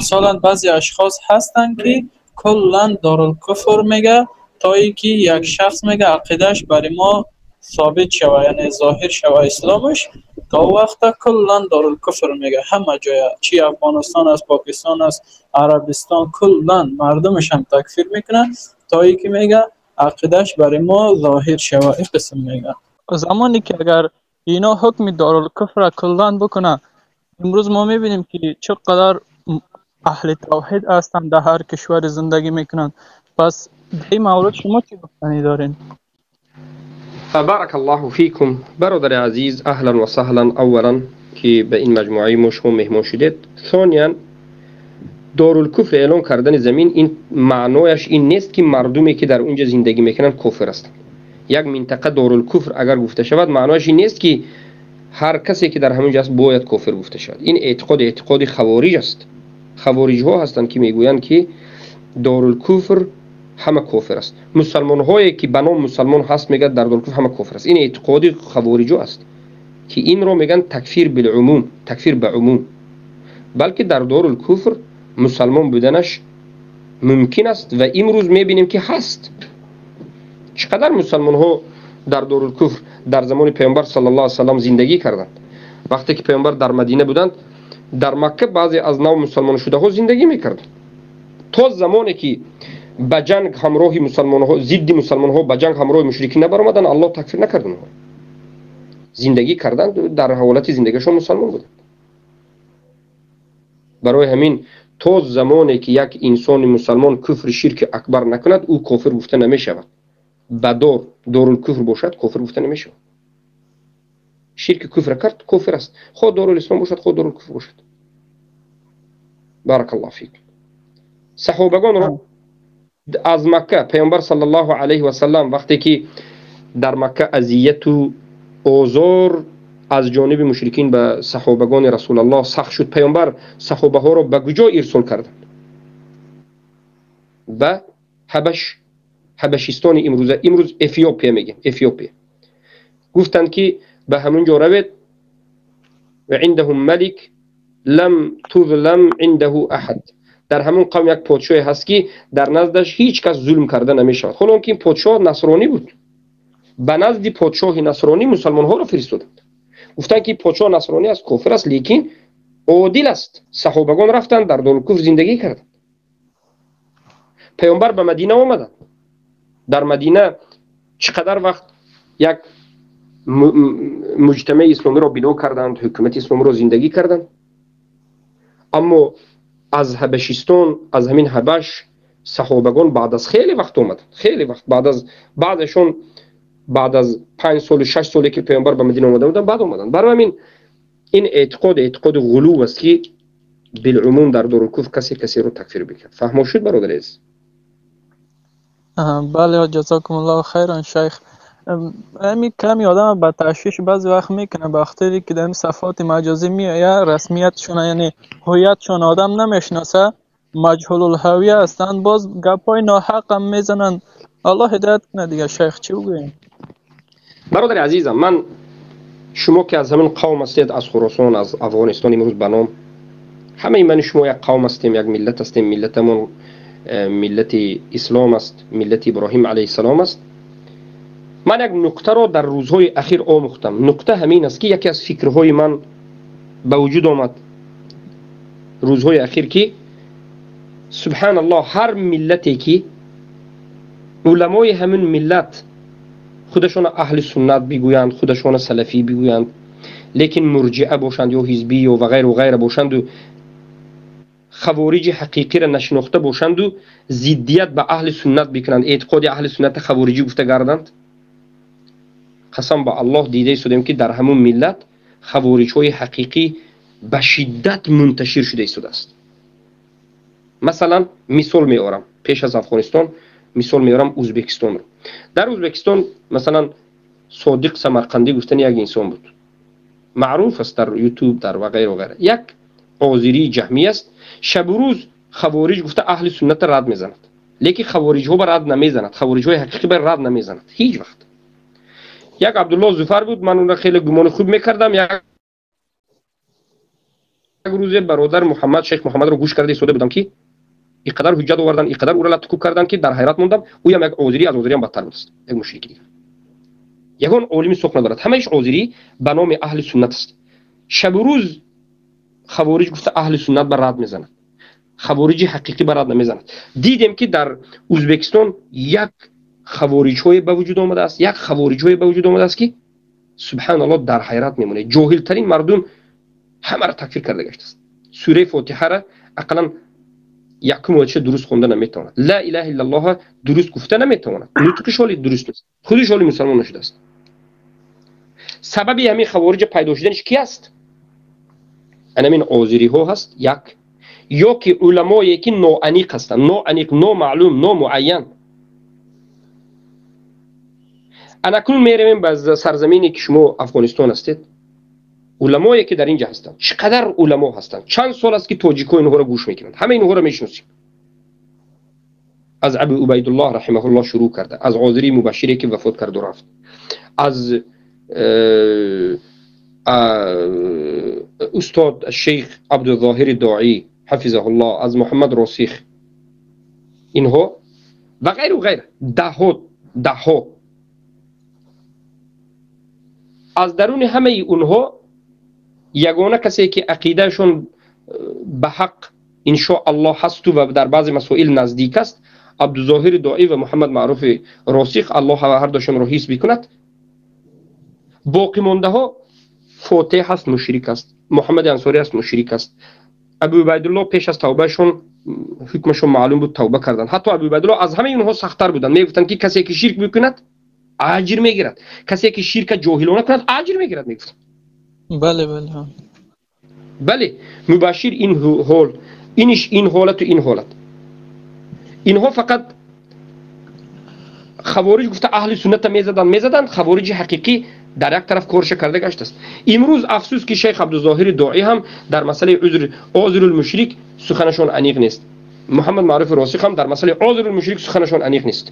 مثلا بعضی اشخاص هستن که کلا دارالکفر میگه تا اینکه یک شخص میگه عقیدهش برای ما ثابت شوه، یعنی ظاهر شوه اسلامش، تا وقت کلا دارالکفر میگه همه جای، چی افغانستان است، پاکستان است، عربستان، کلا مردمش هم تکفیر میکنن تا اینکه میگه عقیدهش برای ما ظاهر شوه. این قسم میگه زمانی که اگر اینا حکم دارالکفر کلا بکنه، امروز ما میبینیم که چقدر اهل توحید هستند در هر کشور زندگی میکنن. پس در این مورد شما چی گفتنی دارین؟ بارک الله فیکم برادر عزیز، اهلا و سهلا. اولا که به این مجموعه ما شما مهمان شدید. ثانیا دارالکفر اعلام کردن زمین، این معنایش این نیست که مردمی که در اونجا زندگی میکنن کافر هستند. یک منطقه دارالکفر اگر گفته شود، معنایش این نیست که هر کسی که در همونجا است باید کافر گفته شود. این اعتقاد اعتقاد خوارج است. خوارج ها هستند که میگویند که دارالکفر همه کافر است. مسلمان هایی که به نام مسلمان هست میگن در دارالکفر همه کافر است. این اعتقاد خوارج است که این رو میگن تکفیر بالعموم، تکفیر به عموم. بلکه در دارالکفر مسلمان بودنش ممکن است و امروز میبینیم که هست. چقدر مسلمان ها در دارالکفر در زمان پیامبر صلی الله علیه و سلم زندگی کردند. وقتی که پیامبر در مدینه بودند، در مکه بعضی از نو مسلمان شده ها زندگی میکردند. تا زمانی که به جنگ همراه مسلمان ها، ضد مسلمان ها به جنگ همراه مشرکین نبرآمدند، الله تکفیر نکرد اونها. زندگی کردند، در حالت زندگیشون مسلمان بودند. برای همین تا زمانی که یک انسان مسلمان کفر شرک اکبر نکند، او کافر گفته نمیشود. به دارالکفر باشد کافر گفته نمیشود. شرک کفر کرد کافر است، خود دارالاسلام باشد خود دارالکفر باشد. بارک الله فیک. صحابگان را از مکه پیامبر صلی الله علیه و سلم وقتی که در مکه اذیت و آزار از جانب مشرکین به صحابگان رسول الله سخت شد، پیامبر صحابه ها را به کجا ارسال کردند؟ به حبش، حبشستان امروزه، امروز افیوپیا میگیم، افیوپیا. گفتند که به همونجا روید و عندهم ملک لم تظلم عنده احد. در همون قوم یک پادشاهی هست که در نزدش هیچ کس ظلم کرده نمیشود. حالا که این پادشاه نصرانی بود، به نزد پادشاه نصرانی مسلمان ها را فرستادند. گفتند که پادشاه نصرانی است، کافر است، لیکن عادل است. صحابگان رفتند در دارالکفر زندگی کردند. پیامبر به مدینه آمدند. در مدینه چقدر وقت یک مجتمع اسلامی را بنا کردند، حکومت اسلامی را زندگی کردند. اما از حبشستان، از همین حبش صحابگان بعد از خیلی وقت آمدند، خیلی وقت بعد از، بعدشون بعد از 5 سال 6 سالی که پیامبر به مدینه آمده بودند بعد آمدند. برای همین این اعتقاد اعتقاد غلو است که بالعموم در دارالکفر کسی کسی رو تکفیر بکرد. فهمو شد برادر عزیز؟ بله، جزاکم الله خیرا شیخ. همین کمی آدم به تشویش بعضی وقت میکنه، به خاطر که در این صفحات مجازی میآید رسمیتشون، یعنی هویتشون آدم نمیشناسه، مجهول الهویه هستند، باز گپای ناحق هم میزنن. الله هدایت کنه دیگه. شیخ چی بگوییم؟ برادر عزیزم، من شما که از همین قوم هستید، از خراسان، از افغانستان امروز به نام همه من شما یک قوم هستیم، یک ملت هستیم. ملتمون ملت اسلام است، ملت ابراهیم علیه السلام است. من یک نکته را در روزهای اخیر آموختم. نکته همین است که یکی از فکرهای من به وجود آمد روزهای اخیر که سبحان الله، هر ملتی که علمای همین ملت خودشان اهل سنت بگویند، خودشان سلفی بگویند، لیکن مرجئه باشند یا حزبی و غیر و غیره باشند و خوارج حقیقی را نشناخته باشند و ضدیت به اهل سنت بکنند، اعتقاد اهل سنت خوارجی گفته گردند، قسم به الله دیده شدیم که در همون ملت خوارج های حقیقی به شدت منتشر شده ایستاده است. مثلا مثال میارم، پیش از افغانستان مثال میارم ازبکستان رو. در ازبکستان مثلا صادق سمرقندی گفتن یک انسان بود، معروف است در یوتیوب در و غیر و غیره، یک آذری جهمی است. شب و روز خوارج گفته اهل سنت رد میزند، لیکن خوارج ها رد نمیزند، خوارج های حقیقی بر رد نمیزند هیچ وقت. یک عبدالله زفر بود، من اون را خیلی گمان خوب میکردم، یک Рӯзе бародар Муҳаммад, шайх Муҳаммадро гӯш карда истода будам, ки инқадар ҳуҷҷат овардан, инқадар ӯро латукӯб карданд, ки дар ҳайрат мондам. Ӯям як озирӣ, аз озириам бадтар будааст, як мушрики дигар. Ягон олими сух надорад, ҳамаиш озирӣ ба номи аҳли суннат аст. Шабу рӯз хавориҷ гуфта аҳли суннат ба рад мезанад, хавориҷи ҳақиқӣ ба рад намезанад. Дидем, ки дар Ӯзбекистон як хавориҷҳое ба вуҷуд омадааст, як хавориҷҳое ба вуҷуд омадааст, ки субҳаналлоҳ, дар ҳайрат мемонед. Ҷоҳилтарин мардум ҳамаро такфир карда гаштааст. Сураи Фотиҳара ақаллан якум оятша дуруст хонда наметавонад, ла илаҳа иллаллоҳа дуруст гуфта наметавонад, нутқиш ҳоли дуруст нест, худиш ҳоли мусалмон нашудааст. Сабаби ҳамин хавориҷа пайдо шуданиш ки аст? Анамин озириҳо ҳаст, як ё ки уламое, ки ноаниқ ҳастанд, ноаниқ, номаълум, номуайян. Анакнун меравем ба сарзамине, ки шумо Афғонистон ҳастед. Уламое, ки дар инҷа ҳастанд, чӣ қадар уламо ҳастанд, чанд сол аст, ки тоҷикҳо инҳоро гӯш мекунанд, ҳама инҳоро мешиносем, аз Абу Убайдуллоҳ раҳимаҳуллоҳ шурӯъ карда, аз Озирии Мубашире, ки вафот карду рафт, аз устод шейх Абдузоҳири Доӣ ҳафизаҳуллоҳ, аз Муҳаммад Росих, инҳо ва ғайру ғайр, даҳҳо даҳҳо. Аз даруни ҳамаи онҳо ягона касе, ки ақидаашон ба ҳақ иншоаллоҳ ҳасту ва дар баъзе масоил наздик аст, Абдузоҳири Доӣ ва Муҳаммад Маъруфи Росих, Аллоҳ ҳардуашонро ҳифз бикунад. Боқимондаҳо: Фотеҳ ҳаст, мушрик аст, Муҳаммади Ансорӣ аст, мушрик аст, Абу Убайдуллоҳ пеш аз тавбаашон ҳукмашон маълум буд, тавба карданд. Ҳатто Абу Убайдуллоҳ аз ҳамаи инҳо сахттар буданд, мегуфтанд, ки касе, ки ширк мекунад, аҷр мегирад, касе, ки ширка ҷоҳилона кунад, аҷр мегирад, мегуфтанд. Бале, бале. Бале, Мубашир ин ҳол, иниш ин ҳолату ин ҳолат. Инҳо фақат хавориҷ гуфта аҳли сунната мезаданд, мезаданд. Хавориҷи ҳақиқӣ дар як тараф корша карда гаштааст. Имрӯз афсӯс, ки шайх Абдузоҳири Доӣ ҳам дар масъалаи узр озирулмушрик суханашон аниқ нест, Муҳаммад Маъруфи Росих ҳам дар масъалаи озирулмушрик суханашон аниқ нест.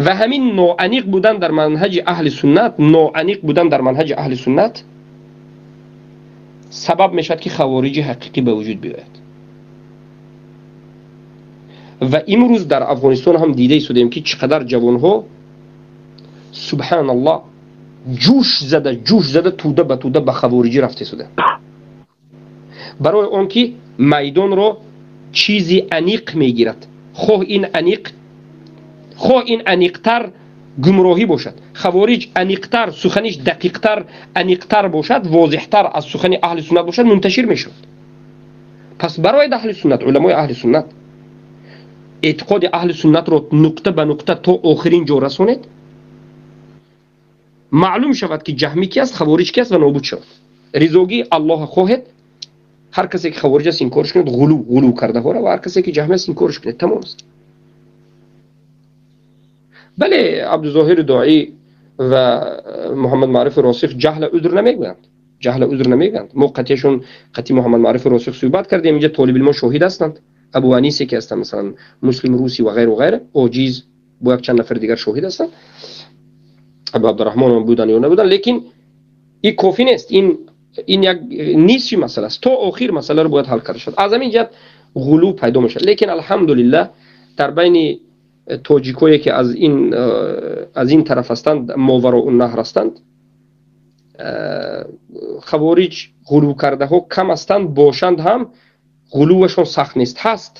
Ва ҳамин ноаниқ будан дар манҳаҷи аҳли суннат, ноаниқ будан дар манҳаҷи аҳли суннат сабаб мешавад, ки хавориҷи ҳақиқӣ ба вуҷуд биёяд. Ва имрӯз дар Афғонистон ҳам дида истодем, ки чӣ қадар ҷавонҳо, субҳаналлоҳ, ҷӯш зада, ҷӯш зада, тӯда ба тӯда ба хавориҷӣ рафта истода, барои он ки майдонро чизи аниқ мегирад, хоҳ ин аниқ, хоҳ ин аниқтар гумроҳӣ бошад. Хавориҷ аниқтар, суханиш дақиқтар, аниқтар бошад, возеҳтар аз сухани аҳли суннат бошад, мунташир мешавад. Пас барои аҳли суннат, уламои аҳли суннат, эътиқоди аҳли суннатро нуқта ба нуқта то охирин ҷо расонед, маълум шавад, ки ҷаҳмӣ ки аст, хавориҷ ки аст ва нобуд шавад. Ризогии Аллоҳа хоҳед, ҳар касе, ки хавориҷ аст, инкорш кунед, ғулу ғулу кардаҳоро, ва ҳар касе, ки ҷаҳмӣ аст, инкорш кунед, тамом аст. Бале, Абдузоҳири Доӣ ва Муҳаммад Маъруфи Росих ҷаҳла узр намегӯянд, ҷаҳла узр намегӯянд. Мо қатъияшон, қатъи Муҳаммад Маъруфи Росих суҳбат кардем, инҷа толибилмо шоҳид ҳастанд, Абу Анисе, ки ҳастанд, масалан Муслим Руси ва ғайру ғайра, оҷиз бо як чанд нафари дигар шоҳид ҳастанд, Абу Абдураҳмон буданд ё набуданд, лекин ин кофӣ нест. Ин як нисфи масъала аст, то охир масъаларо бояд ҳал карда шавад. Аз ҳамин ҷиҳат ғулув пайдо мешавад, лекин алҳамдулиллаҳ, дар байни тоҷикое, ки аз ин тараф ҳастанд, Мовароуннаҳр ҳастанд, хавориҷ ғулув кардаҳо кам ҳастанд, бошанд ҳам, ғулувашон сахт нест. Ҳаст,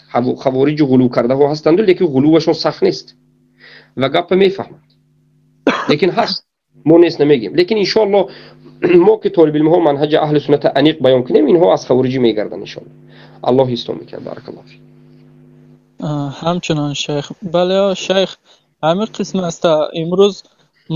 хавориҷу ғулув кардаҳо ҳастанду, лекин ғулувашон сахт нест ва гапа мефаҳманд, лекин ҳаст, мо нест намегем. Лекин иншоаллоҳ, мо ки толибилмҳо манҳаҷи аҳли сунната аниқ баён кунем, инҳо аз хавориҷӣ мегарданд, иншоаллоҳ. Аллоҳ ҳифзтон мекунад, баракаллоҳ фик. Ҳамчунон, шайх. Бале, шайх, ҳамин қисм аст. Имрӯз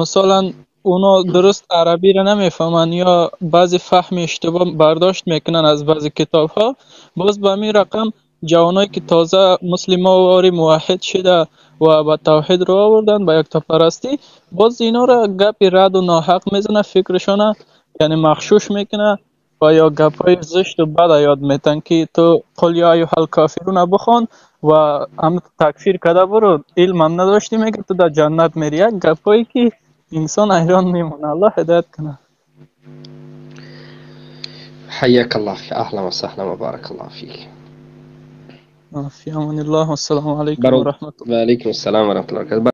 мисолан اونا درست عربی را نمیفهمن یا بعضی فهم اشتباه برداشت میکنن از بعضی کتاب ها. باز به همین رقم جوانایی که تازه مسلمان موحد شده و به توحید رو آوردن، به یکتاپرستی، باز اینا را گپی رد و ناحق میزنه، فکرشان یعنی مغشوش میکنه و یا گپای زشت و بد یاد میتن که تو قل یا ایها الکافرون بخوان و هم تکفیر کده برو، علم هم نداشتی، میگه تو در جنت میری. یک گپایی که انسان حیران میمونه. الله هدایت کنه. حياك الله أخي، أهلا وسهلا وبارك الله فيك. في امان الله والسلام علیکم و رحمت الله. و علیکم السلام و رحمت الله.